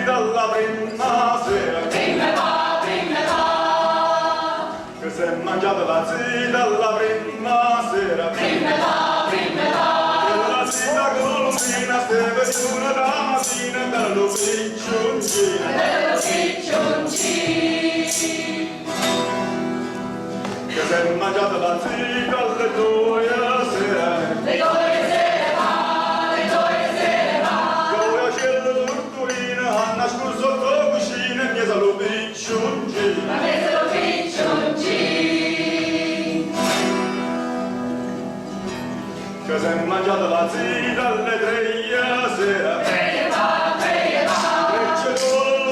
zita alla prima sera. Primme va, primme va. Che si è mangiata la zita alla prima sera. Primme va, primme va. E la zita colombina stava di una da mattina bello piccioncino. Bello piccioncino. Che si è mangiata la zita alle 2 sera. Le 2 sera va, le 2 sera va. Due ascelle torturine hanno nascosto sotto cucina e mi sono piccioncino. Ma me lo piccioncino. Che si è mangiata la zita alle 3 sera. 3 va, 3 va. Tre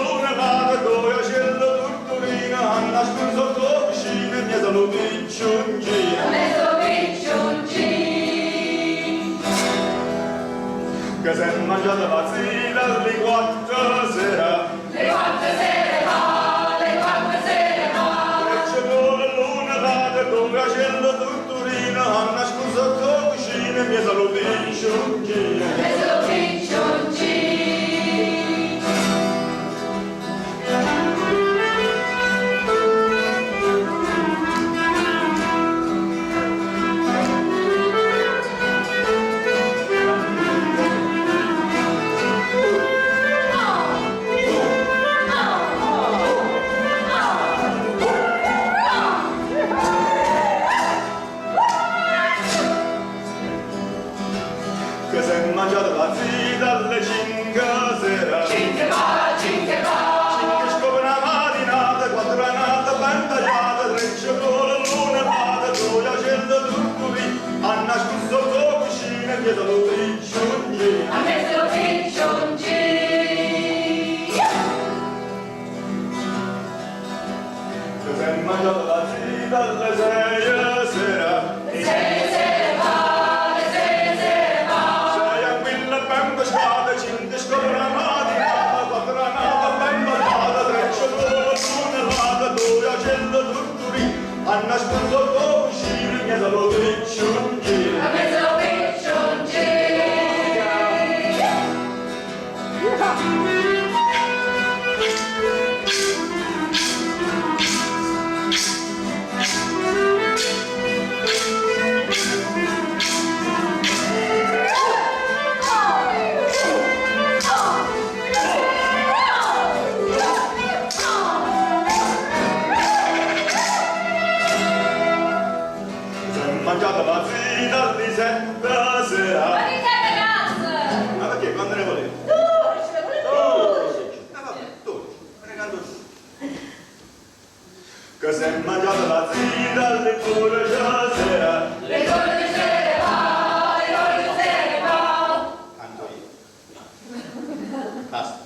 l'una vada, due ascelle torturine hanno nascosto sotto cucina e mi sono piccioncino. Ma me lo piccioncino. Che si è mangiata la zita alle 4 sera. Le 4 sere va, le 4 sere va. Tre l'una vada, due ascelle torturine hanno nascosto sotto cucina e mi sono piccioncino. Me lo piccioncino. Che si è mangiata la zita alle 5 sera. 5 va, 5 va. 5 scope una matinata, quattro nata, pantagliata, tre cepolle, l'una vada, due ascelle turturi, hanno nascosto sotto cucina e dietro lo piccioncino. A me lo piccioncino. Che si è mangiata la zita alle 6 sera. Le 6 sere va, le 6 sere va. Sei anguilla ben pescata, 5 scope una matinata, quattro nata, ben tagliata, tre cepolle, l'una vada, due ascelle turturi, hanno nascosto sotto cucina e dietro lo piccioncino. A me lo piccioncino. Si è mangiata la zita alle 7 sera. Ma di te ragazza! Ma perché? Quando ne volevi? 12, ne volevo 12! Ah vabbè, 12, me ne canto giù. Che si è mangiata la zita alle 12 sera. Le 12 sere va, le 12 sere va. Canto io. Basta.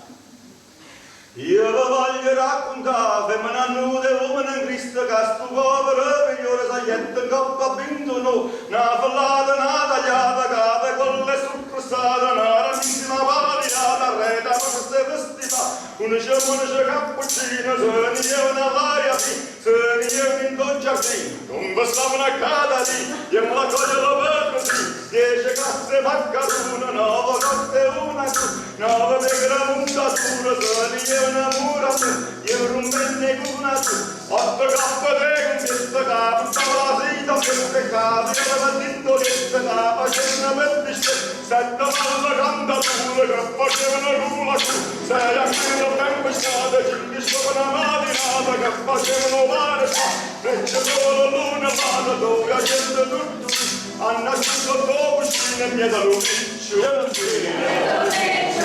Io vi voglio raccontare, femmina nuda e uomo in Cristo, che sto povero figliolo sagliette in coppa vinto una fellata, una tagliata, cade con le suppressate, una randissima paliata, reta, ma queste festività, una scemona cappuccino, se ne io all'aria, se ne io in don giardino, non stavano a casa lì, io me la coglio per così, 10 casse maccaruna, nove coste una su, nove pecore montatura, se ne io una mura su, io rummenne una su, otto cappe tre con questa capo, stava la sita, queste capi, aveva detto che capo, facevano per sette valle cantature che facevano culo su, sei anguille ben pescate, cinque scope una matinata che facevano mare fa, tre solo l'una vada, dove la gente tutto hanno nascosto sotto cucina e mi da piccioncino. Piccioncino.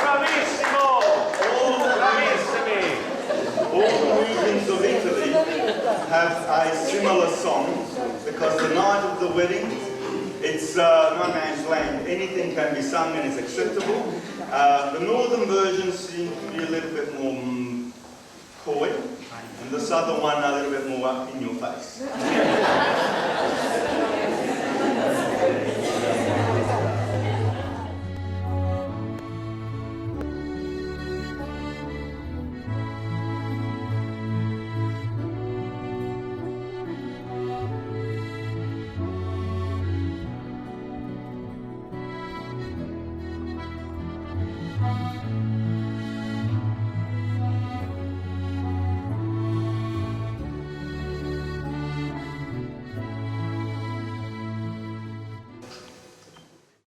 Bravissimo! Bravissimi! All the movements of Italy have a similar song because the night of the wedding, it's no man's land. Anything can be sung and it's acceptable. The northern version seems to be a little bit more coy, and the southern one a little bit more in your face.